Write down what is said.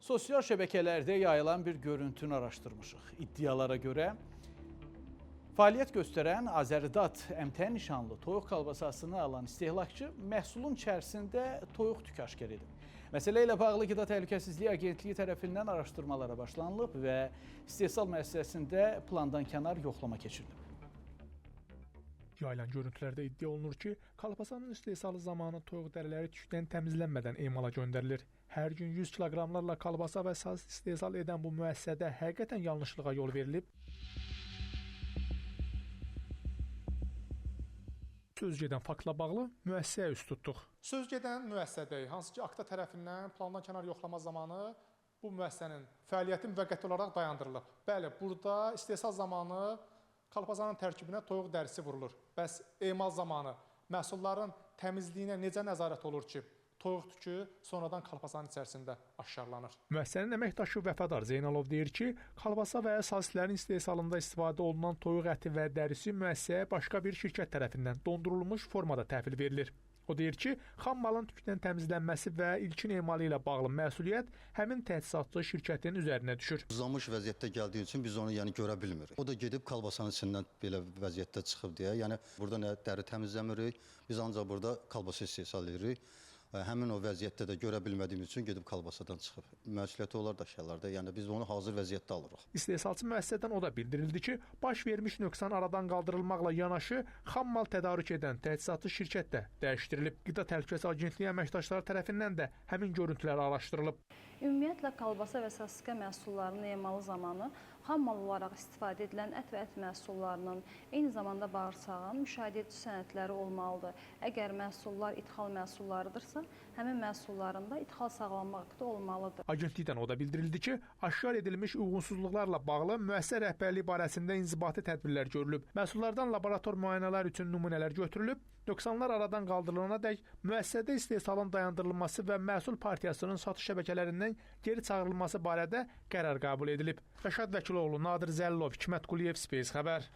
Sosial şəbəkələrdə yayılan bir görüntünü araşdırmışıq. İddialara görə fəaliyyət göstərən Azəridat MT nişanlı toyuq kalbasasını alan istehlakçı məhsulun içərisində toyuq tükü aşkar edib. Məsələ ilə bağlı Qida Təhlükəsizliyi Agentliyi tərəfindən araşdırmalara başlanılıb və istehsal müəssisəsində plandan kənar yoxlama keçirilib. Yayılan görüntülərdə iddia olunur ki, kalbasanın istehsalı zamanı toyuq dəriləri tükdən təmizlənmədən emala göndərilir. Hər gün 100 kiloqramlarla kalbasa və sosis istehsal edən bu müəssisədə həqiqətən yanlışlığa yol verilib. Söz gedən faktla bağlı müəssisəyə üz tutduq. Söz gedən müəssisədəyik, hansı ki, AKTA tərəfindən plandan kənar yoxlama zamanı bu müəssisənin fəaliyyəti müvəqqəti olaraq dayandırılıb. Bəli, burada istehsal zamanı kalbazanın tərkibinə toyuq dərisi vurulur. Bəs emal zamanı məhsulların təmizliyinə necə nəzarət olur ki, toyuq tükü sonradan kalbazanın içərisində aşkarlanır? Müəssisənin əməkdaşı Vəfadar Zeynalov deyir ki, kalbasa və sosislərin istehsalında istifadə olunan toyuq əti və dərisi müəssisəyə başqa bir şirkət tərəfindən dondurulmuş formada təhvil verilir. O deyir ki, xam malın tükdən təmizlənməsi və ilkin emalı ilə bağlı məsuliyyət həmin təchizatçı şirkətin üzərinə düşür. Uzamış vəziyyətdə gəldiyi üçün biz onu yəni görə bilmirik. O da gedib kalbasanın içindən belə vəziyyətdə çıxıb deyə. Yəni burada nə dəri təmizləmirik, biz ancaq burada kalbasa istehsal edirik. Həmin o vəziyyətdə də görə bilmədiyimiz üçün gedib kalbasadan çıxıb. Məsuliyyəti onlar daşıyırlar da. Yəni biz onu hazır vəziyyətdə alırıq. İstehsalçı müəssisədən o da bildirildi ki, baş vermiş nöqsan aradan qaldırılmaqla yanaşı xam mal tədarük edən təchizatçı şirkət də dəyişdirilib. Qida Təhlükəsizliyi Agentliyi əməkdaşları tərəfindən də həmin görüntülər araşdırılıb. Ümumiyyətlə, kalbasa və sosiska məhsullarının emalı zamanı xam mal olaraq istifadə edilən ət və ət məhsullarının, eyni zamanda bağırsağın müşahidə edici sənədləri olmalıdır. Əgər məhsullar idxal məhsullarıdırsa, həmin məhsulların da idxal sağlamlıq aktı olmalıdır. Agentlikdən o da bildirildi ki, aşkar edilmiş uyğunsuzluqlarla bağlı müəssisə rəhbərliyi barəsində inzibati tədbirlər görülüb. Məhsullardan laborator müayinələr üçün nümunələr götürülüb, nöqsanlar aradan qaldırılana dək müəssisədə istehsalın dayandırılması və məhsul partiyasının satış şəbəkələrindən geri çağırılması barədə qərar qəbul edilib. Rəşad Vəkiloğlu, Nadir Zəllilov, Hikmət Quliyev, Space Xəbər.